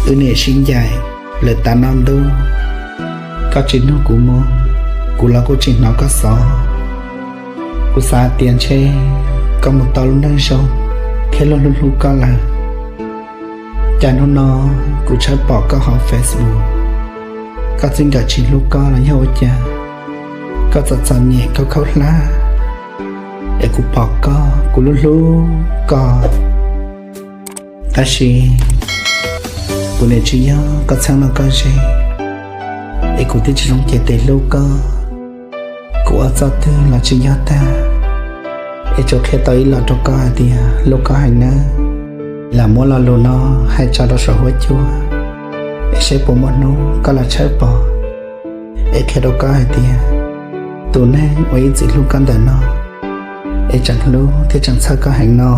wb niam sib ncaim lawm tas noj ntuj. Koj tsis nug kuv mus, kuv los kuj tsis hnov koj xov. Kuv xav tias ntshe koj mus tau lub neej zoo thiab luag hlub hlub koj lawm. Cas hnub no kuv tshawb pom koj hauv Facebook, koj txij nkawm tsis hlub koj los yog ua cas? Koj txom txom nyem khaub khaub hlab, es kuv pom koj kuv hlub hlub koj. Tab sis kuv niam tsis yog koj txheeb no koj ze, es kuv twb tsis zoo ces tes hlub koj. Kuv ua txoj twg los tsis yog tag, es tsuas qhia tau ib los rau koj hais tias hlub koj heev nawb. Lam muab lo lus no hais tso rau saum huab cua, es seb puas muaj hnub koj los tshawb pom, es qhia rau koj hais tias tus neeg uas ib txwm hlub koj ntawm no, es tseem hlub thiab tseem txhawj koj heev no.